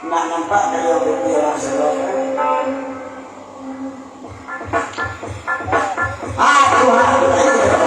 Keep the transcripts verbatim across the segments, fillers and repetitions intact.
Nak nampak dari orang salok. Ah, Tuhan, ayo.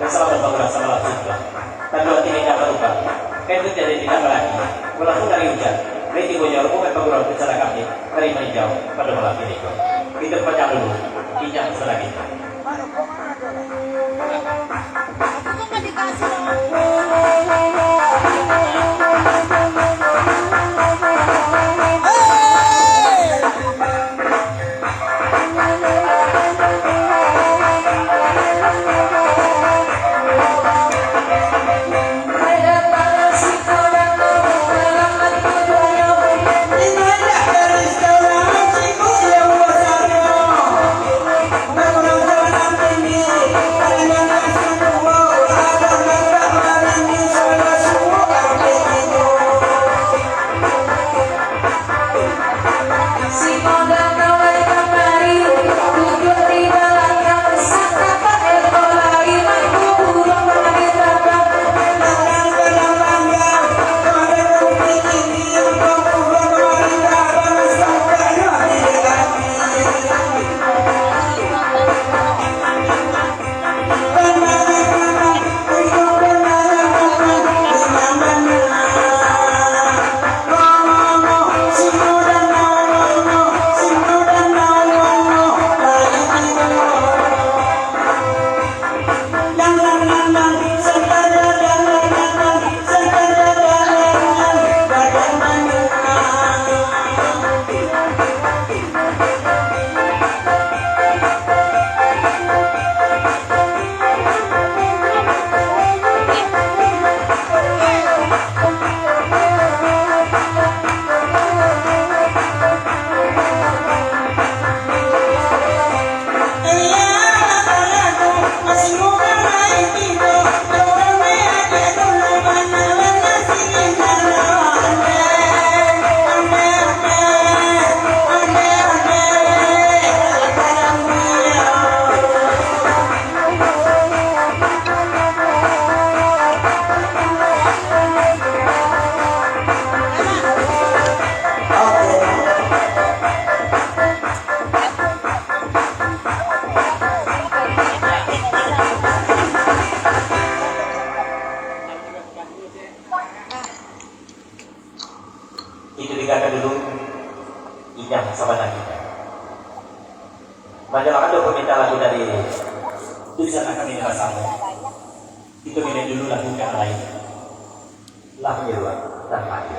Salamat bakurang samalam sudah. Tapi hati indak batukar. Kain putiah dari tidak balaki. Walaupun hari hujan, lai tibo jo rombongan paguruan pusara kami dari Maninjau pado malam kini ko. Kito pacah dulu, injak salagi. Itu dikatakan dulu, indak sabananyo. Manjalankan dulu permintaan lagu dari Dusun Nakam ini rasanya. Itu minum dulu lagu yang lain. Lah menyerua dan mati.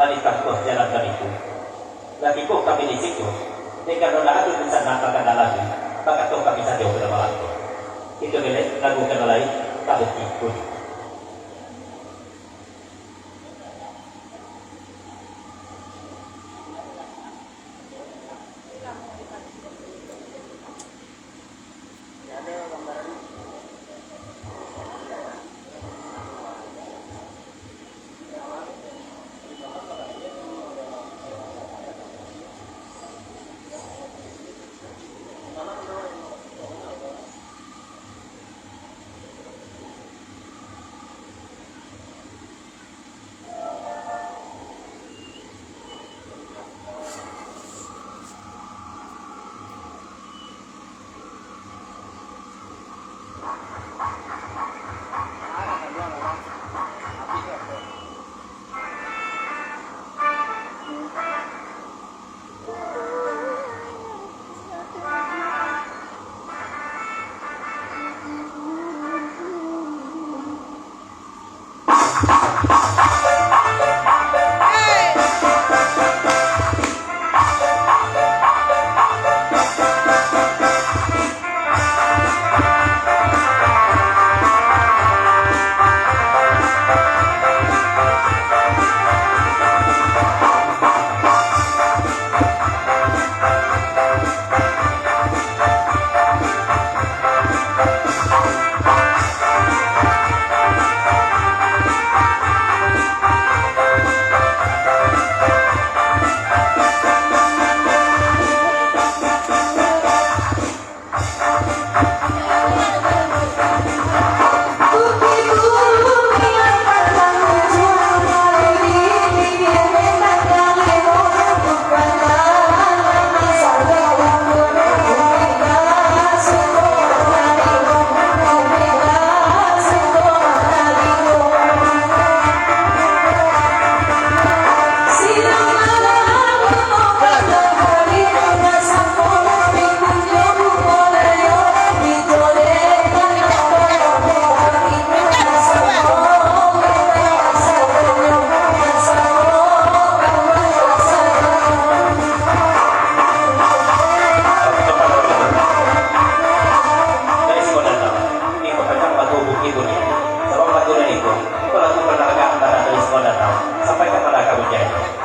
Di kampuang jalan kami tu, lagi ko kami di situ, dek karano dah ado rencana ka dalam, bakato kami sajo ka dalam. Itu nilai lagu ka dalam, tak bukti pun.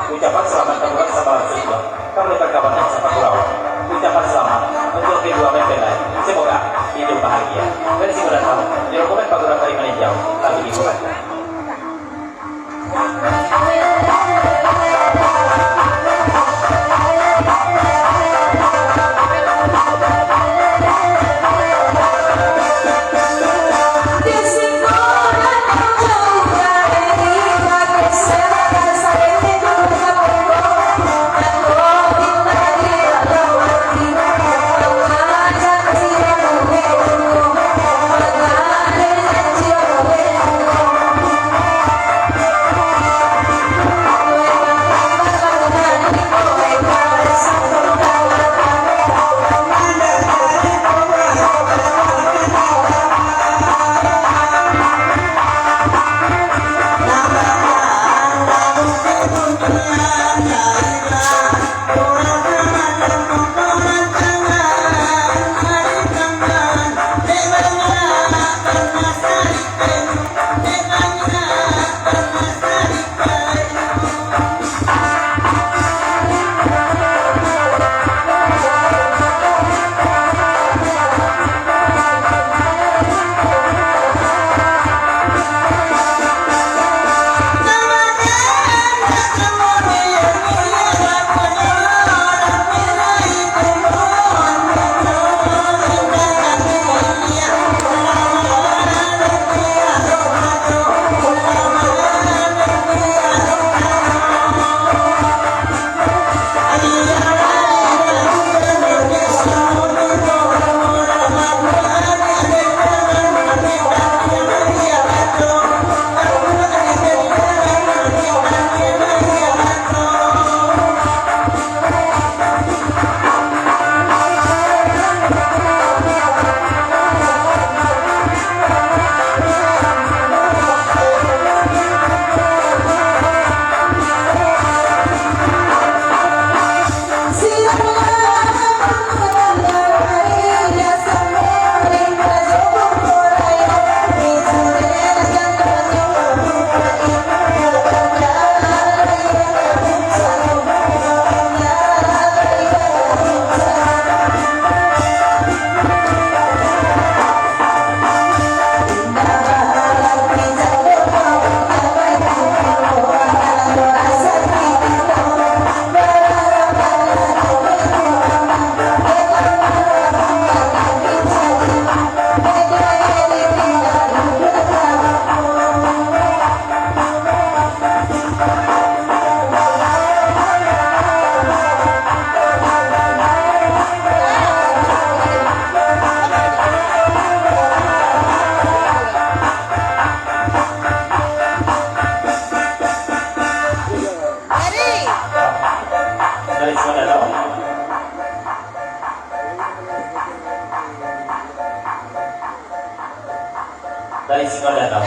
Ucapan selamat ka urang sabaraso juo. Ka kawan-kawan nan sapakurawa. Ucapan selamat untuak kedua mempelai. Semoga hidup bahagia. Dari situ datang, di dokumen paguran tadi maninjau, lalu dibuka. Dari Singaraja. Dari Singaraja.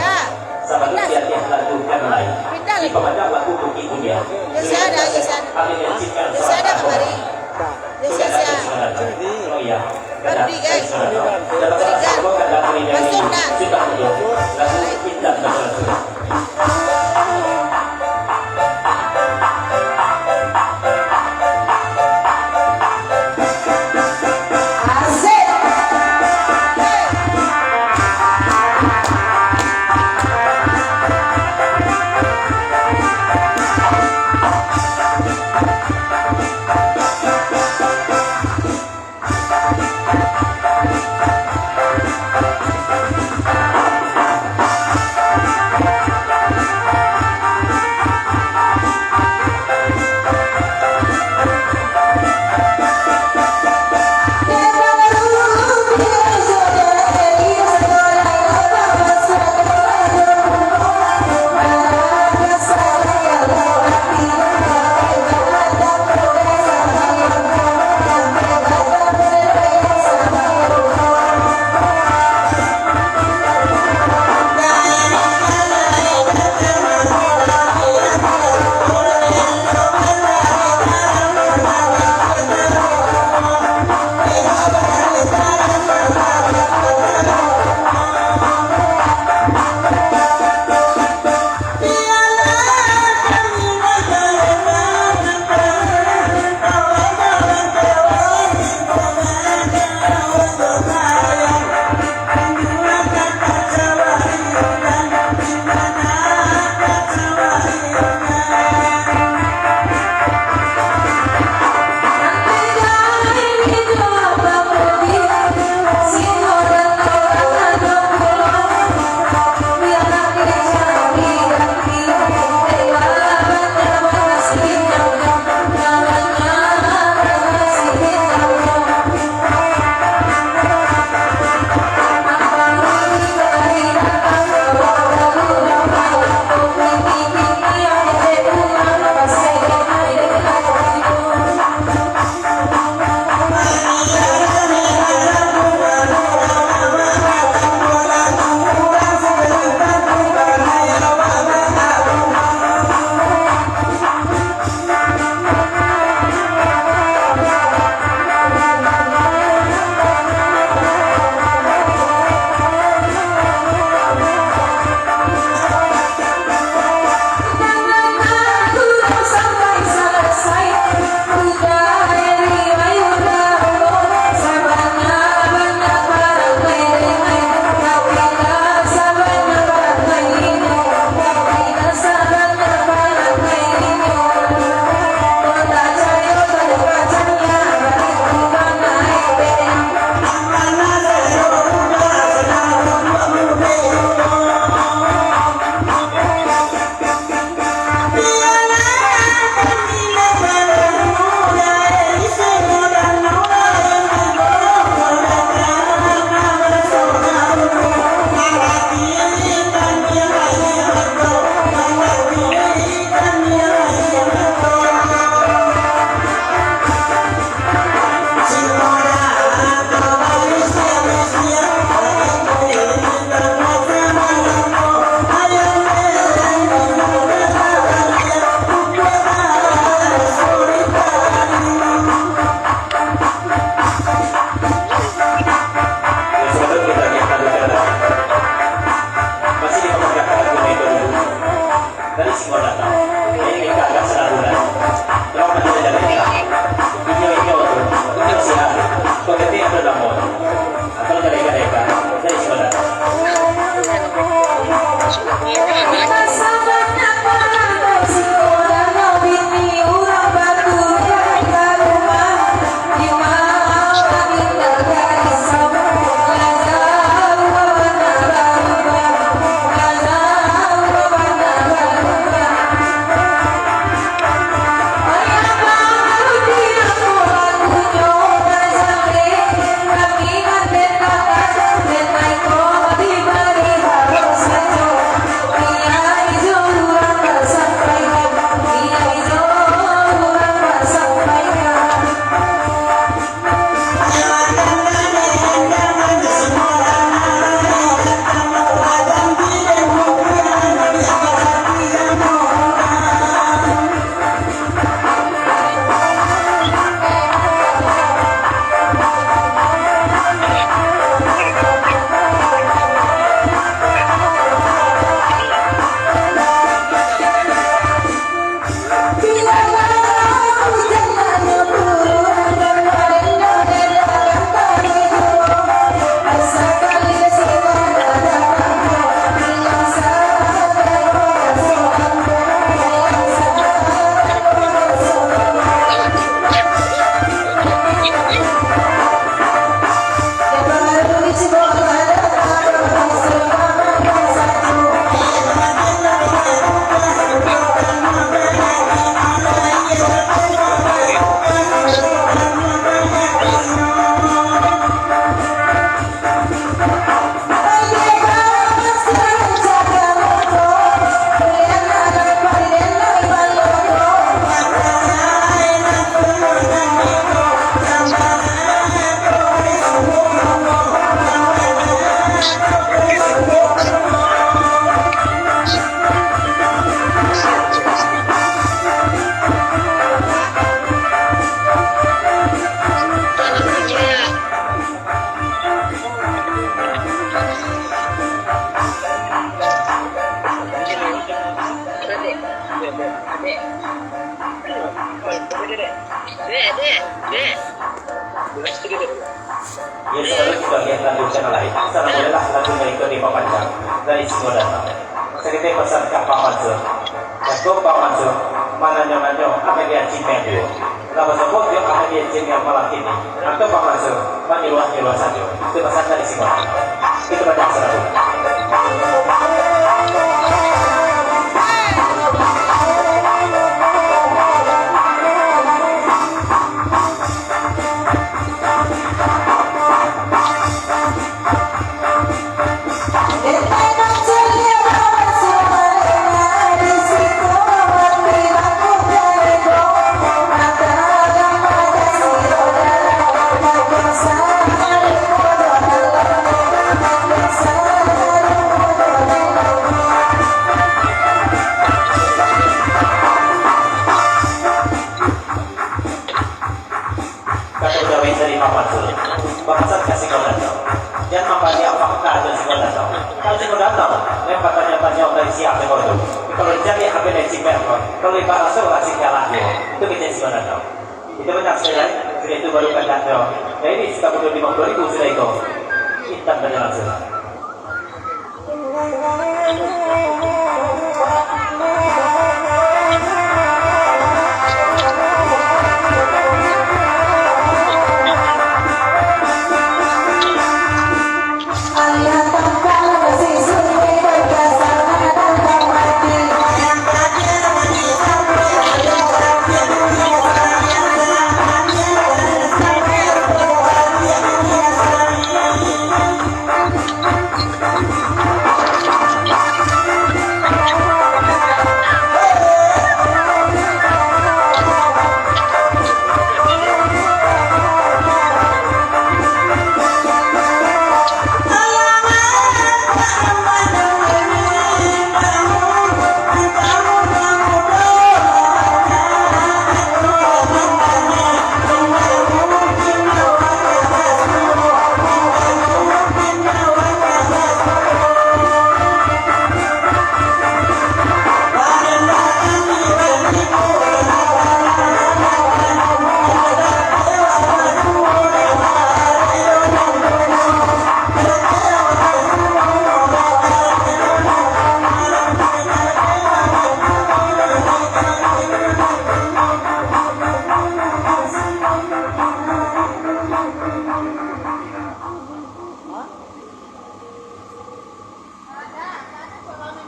Sabalun tiap-tiap lagu kan lain. Pindah lagi. Dipamanjang lagu Bukik Mulia. Yo, sia ada, yo, sia ada. Kami menciptakan yo, sia ada salah kamari. Yo, sia, sia. Oh, iya. Baru di, guys. Baru di, guys. Masuk dah. Lagu Indah Madrasah. Iyo, sabalun kito agiah lanjuikan lai, sarato buliahlah lagu nan iko dipapanjang dari Singo Danau. Saketek pasan ka Pak Mansur. Jago Pak Mansur mananyo-nanyo Amelia Cimiang juo. Lah basobok jo Amelia Cimiang malam kini, atau Pak Mansur manyuruah-nyuruah sajo. Itu pasan dari Singo Danau. Itu banyak sarabu. Kato dawek dari Pak Mansur, bapasan ka Singo Danau, jan mambaliak fakta jo Singo Danau. Kalau Singo Danau, nan batanyo-tanyo dari siapa ko tu. Kalau dicari apa dari si Pemko, kalau ibarat raso urang si kalah juo, itu kecek Singo Danau. Itu banyak sekali, sudah itu baru kandaknyo. Jadi, sudah butuh lima puluh ribu sudah itu. Intan banyak langsung.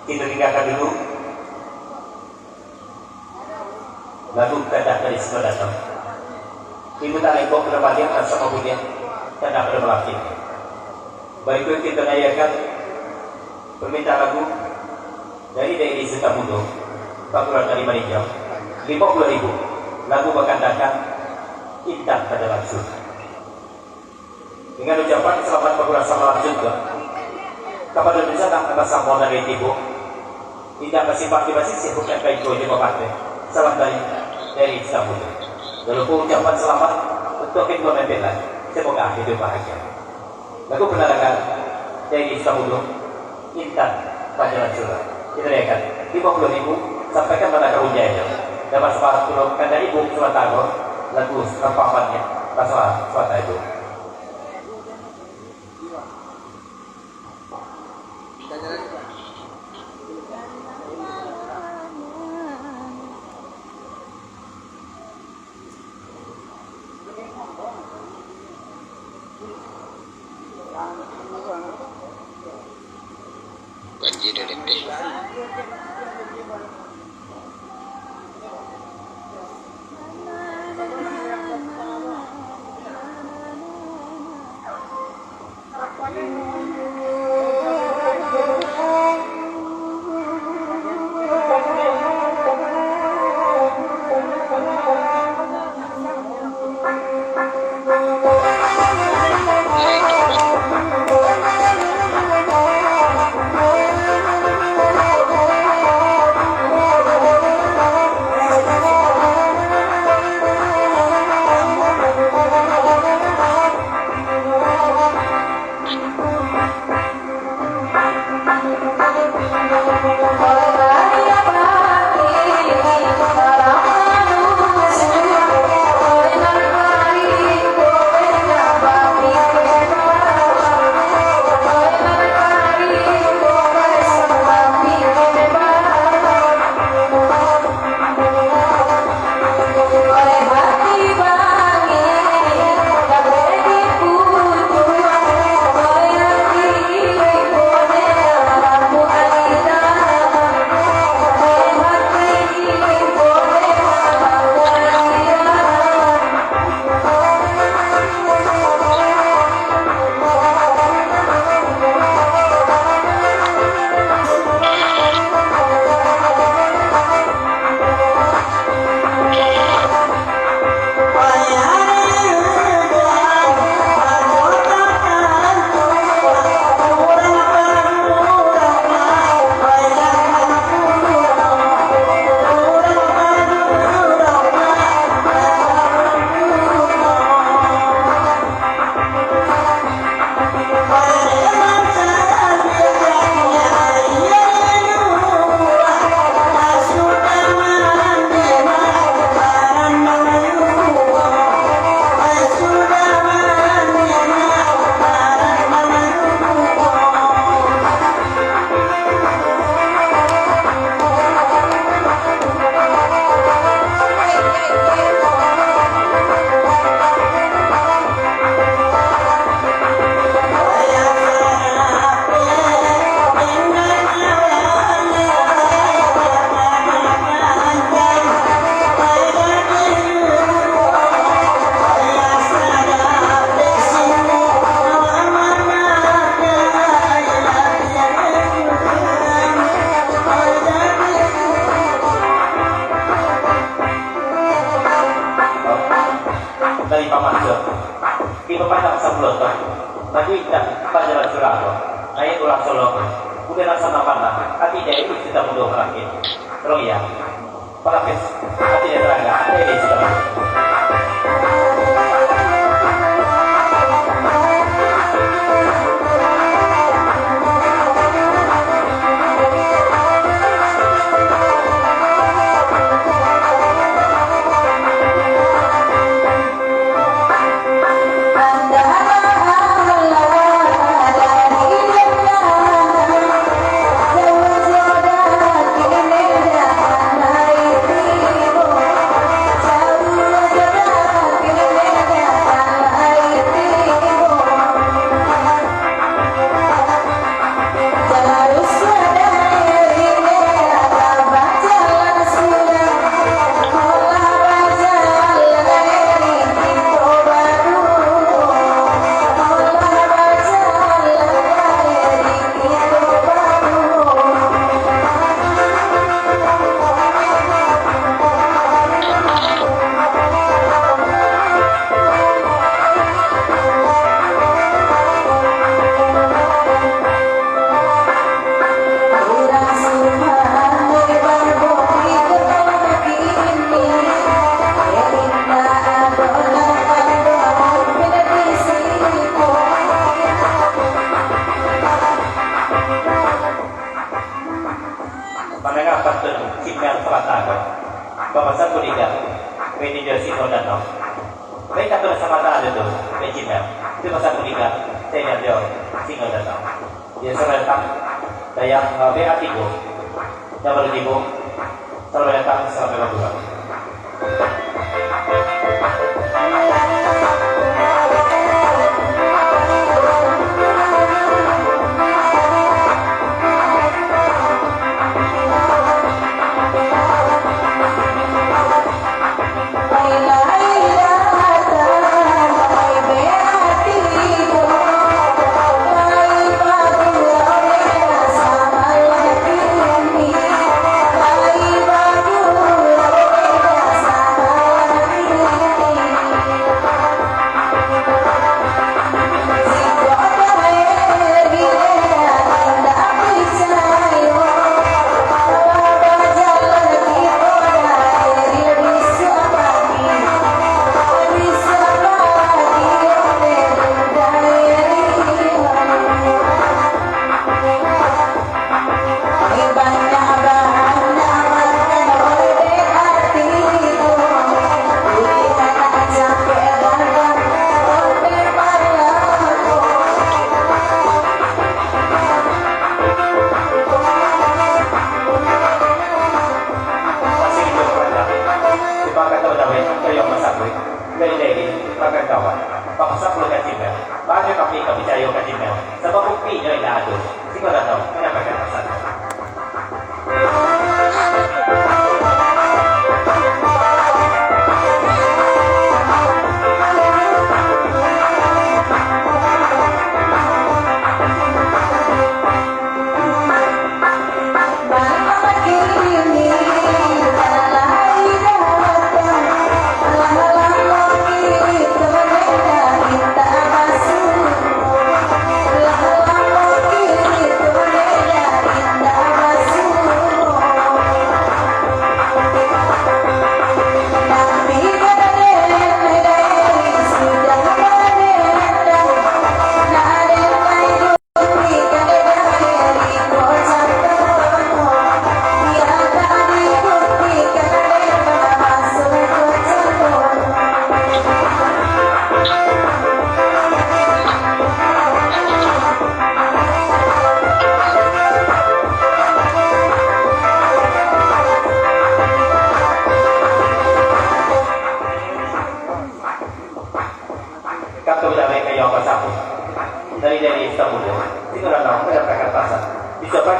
Kito tinggakan dulu lagu Kandak dari Singo Danau. Ibu tak lengkok pado baliak, tak sama bunyi, kandak pado malakik. Barikuik kito nayiakan permintaan lagu dari Dairi Suta Mudo, Pak Lurah dari Marinjau, limo puluah ribu, lagu bakandakan Intan Pada Langsung. Dengan ucapan selamat bakurasa malam juga kapado dunsanak nan basamo nan lai tibo. Indak basimpang di basisiah, bukan baiko jo bapantai. Salam dari, dari Samudra. Walaupun ucapan selamat untuk kedua mempelai, semoga hidup bahagia. Lagu panarangan dari Samudra, Intan Panjalan Surah. Kita dengarkan, lima puluh ribu, sampaikan pada kaum jaya. Dapat separuh puluh kanda ibu sementara, lagu Rampamannya, pasal sementara itu. Banjir dari teh. Dari Paman Sur, di Paman Sur sapuluah ton, baju itam, pajalan surang tu, naik urang Solo, udah nak sama pandang, hati jadi kita mundur lagi. Tolong ya, pelapis hati yang terangga, hati yang sudah. Mandanga pantun Cimel Sabanta ko, bapasan buliga, Benny Josi Kodano. Baik, kato samata ado tu, Benny Cimel. Itu pasan buliga, saya nyo Singo Danau. Dia selamat datang, dayang, eh, B A tiga. Yang baru tibo, selamat datang, selamat bergabung. Masih hidup, Raja. Terima kasih, Raja. Saya masak, Raja. Jadi, jadi, makan kawan. Bapak Sabtu ka Cimel. Banyak kami, kami cayo ka Cimel. Sabab bukti nyo indak ado. Siko datang, menyampaikan.